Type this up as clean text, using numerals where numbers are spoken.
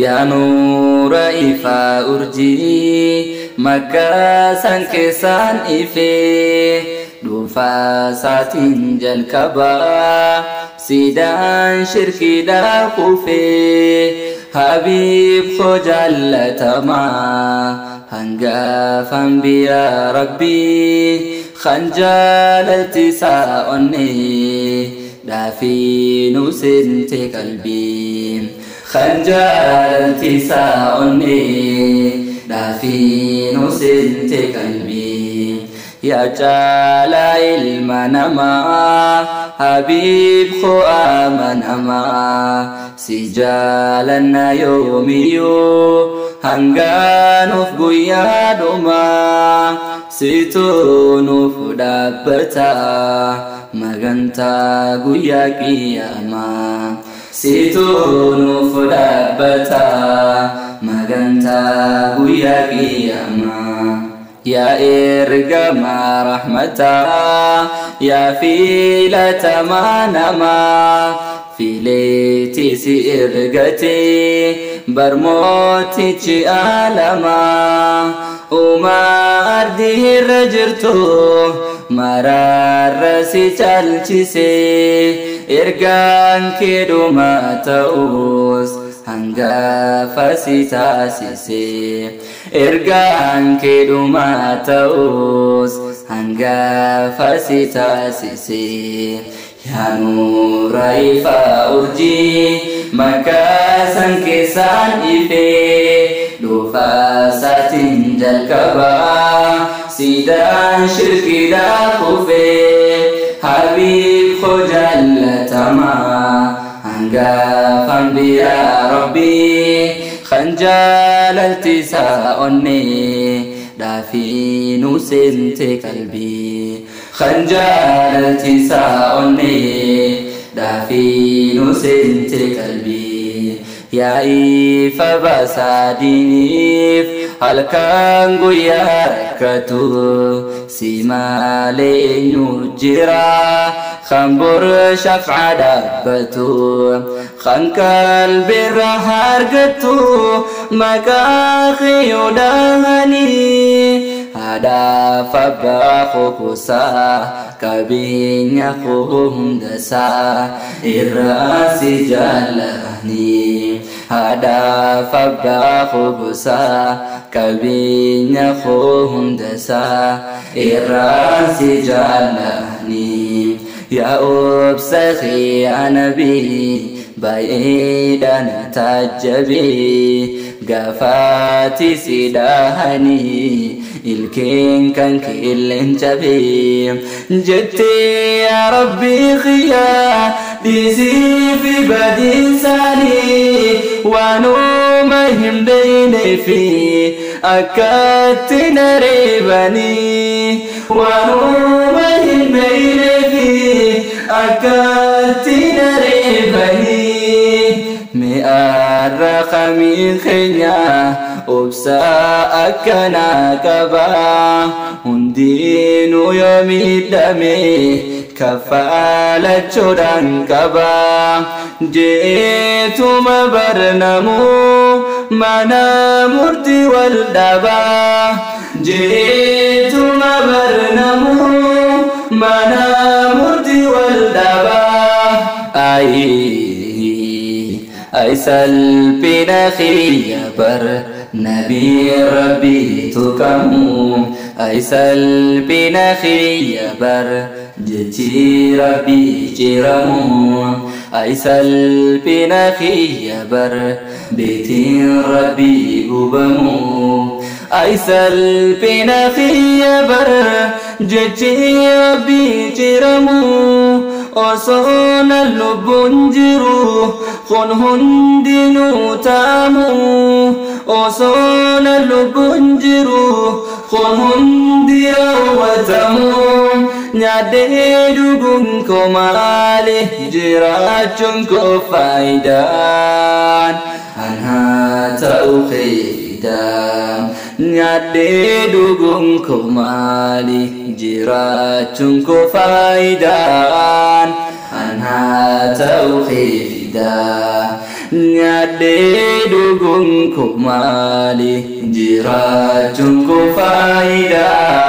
Yaa nuura ifaa urjii makkaa san keessaan ifee dhuunfaa isaatiin jalqabaa siidaan shirkiidhaa kufee Habiib koo jaallatamaa hangafan biyya Rabbii kan jaalalti isaa onnee dhaafii nu seente qalbii kan jaalalti isaa onnee dhaafii nu seente qalbii. Yaa caalaa ilma namaa Habiib koo amanamaa si jaalanna yoomiyyuu hangaanuuf guyyaa dhumaa situ nuuf dhaabbata magantaa guyyaa qiyaamaa situ nuuf dhaabbata magantaa guyyaa qiyaamaa. Yaa ergamaa rahmataa yaa filatamaa namaa fileetii si ergatee barmootichi aalamaa uumaa ardii irra jirtu maraarra si caalchisee ergaan kee dhumaa ta'us hangafa si taasisee ergaan kee dhumaa ta'us hangafa si taasisee. Yaa nuura ifaa urjii makkaa san keessaan ifee dhuunfaa isaatiin jalqabaa siidaan shirkiidhaa kufee Habiib koo jaallatamaa hangafan biyya Rabbii kan jaalalti isaa onnee dhaafii nu seente qalbii kan jaalalti isaa onnee dhaafii nu seente qalbii. Yaa ifa baasaa diiniif halkan guyyaa rakkatu si malee eenyu jira kan bor shafca dhaabbatu kan qalbiirra argattu maqaa kiyyoo dhahanii haadhaaf abbaa kukusaa qabeenya koo hundasaa irraa si jaallatanii haadhaaf abbaa kukusaa qabeenya koo hundasaa irraa si jaallatanii. Yaa obsa kiyya nabii baay'eedhaan taajjabee gaafaati si dhahanii ilkeen kan keelleen cabee jettee yaa Rabbii kiyyaa dhiisii fi badiisaanii waanuma hin beeknee fi akkatti na reebanii waanuma hin beeknee fi akkatti na reebanii. Mi'aarra kamii keenya obsaa akkanaa qabaa hundinuu yoo miidhame kaffalachuudhaan qabaa jeetuma barnamuu mana murtii wal dhabaa jeetuma barnamuu mana murtii wal dhabaa. Ay salphina kiyya bar nabii Rabbii tuqamu ay salphina kiyya bar jechi Rabbii ciramu ay salphina kiyya bar beetiin Rabbii gubamu ay salphina kiyya bar jechi Rabbii ciramu osoon lubbuun jiru kun hundinuu taamu osoon lubbuun jiru kun hundi raawwatamu nyaadhee dhuguun koo maali jiraachuun koo faayidaa. Nyaadhee dhuguun koo maali, jiraachuun koo faayidaan an haa ta'u fidaa. Nyaadhee dhuguun koo maali, jiraachuun koo faayidaan.